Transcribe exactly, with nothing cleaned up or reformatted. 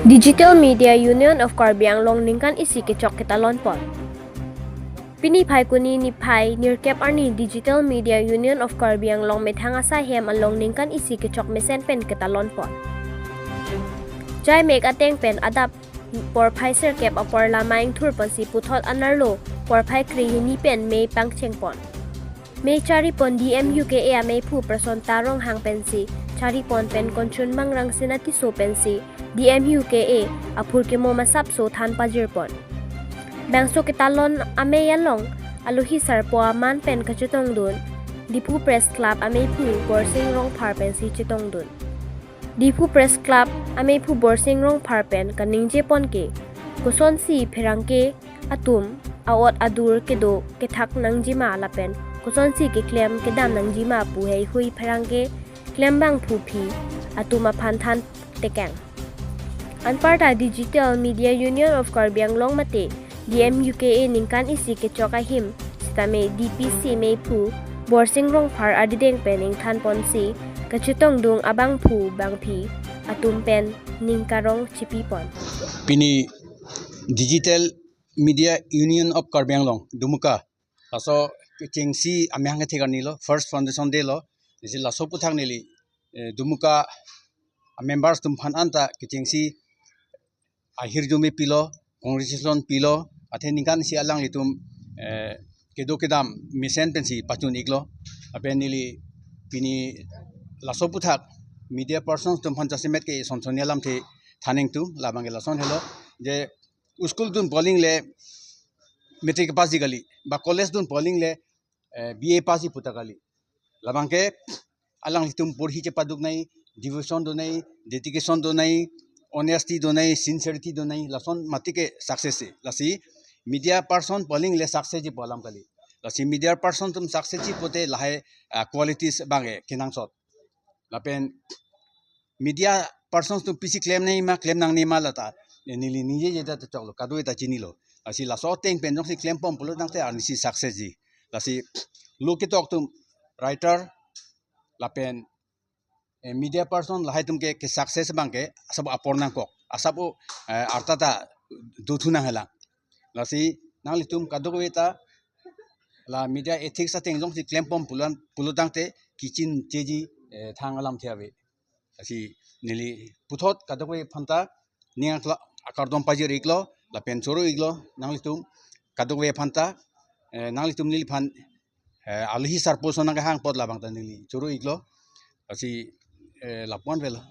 Digital Media Union of Karbi Anglong ningkan isi kechok ketalon pon. Pini Phaikuni niphai nirkep arni Digital Media Union of Karbi Anglong methang asai hem along ningkan isi kechok mesen pen ketalon pon. Jaimek ateng pen adap porphai sirkep apor lama ingthur ponsi puthot anerlo porphai krehini pen mei pangcheng pon. Mei chari pon D M U K A ameiphu Prasanta Ronghang pensi chari pon pen Konchunmang Rangsina Tisso pensi D M U K A aphurkimo masapso than pajir pon. Bangso ketalon amei along alohi sarpo aman pen kachetongdun Diphu Press Club ameiphu Borsing Rongphar pensi chetongdun. Diphu Press Club ameiphu Borsing Rongphar pen kaningje pon ke, kosonsi pherangke atum a-ot adur kedo kethak nangjima lapen kosonsi keklem kedam nangjima pu heihui pherangke klembangphu aphi atum aphan than tekang. Anparta Digital Media Union of Karbi Anglong mate D M U K A ningkan isi kechok ahim sitame D P C meiphu Borsing Rongphar adideng pen ingthan ponsi kachetongdung abangphu bangphi atum pen ning karong chipi pon. Pini Digital Media Union of Karbi Anglong, Dumuka, laso kechengsi amahang kethek arni lo, first foundation day lo, isi laso aputhak neli, eh, Dumuka members atum aphan anta kechengsi ahirjume pilo, congratulation pilo, athe ningkan isi alanglitum, eh, kedo kedam mesen pensi pachun iklo, lapen neli pini laso aputhak media persons atum aphan jasemet ke son son alamthe than ingtung, labang ke lason helo, je school atum poling le matric pass ji kali, ba college atum poling le, eh, B A pass ji puta kali. Labang ke alanglitum porhi chepaduk nangji, devotion do nangji, dedication do nangji, honesty do nangji, sincerity do nangji, lason mati ke success si. Lasi media person poling le success ji pu alam kali. Lasi media person atum success ji pute lahai, ah, qualities abang ke kenangsot. Lapen media persons atum pisi klem nangjima, klem nangne ma lata, eh, neli ningjeje ta choklo, kadokave ta chinilo. Lasi laso ateng pen jongsi klem pon pulo tangte arnisi success ji. Lasi lo ketok atum writer lapen, eh, media person lahai atum ke, ke success abang ke asap apor nangkok, asap o, eh, arta ta dothu nanghelang. Lasi nanglitum kadokave ta la media ethics ateng jongsi klem pon pulo, pulo tangte kichin cheji, eh, thang alamthe ave. Lasi neli puthot kadokave aphanta ning akla akardom pajir iklo, lapen choro iklo, nanglitum kadokave aphanta, eh, nanglitum neliphan, eh, alohi sarpo ason nangkehang apot labang ta neli choro iklo. Lasi, eh, lapu-an avelo.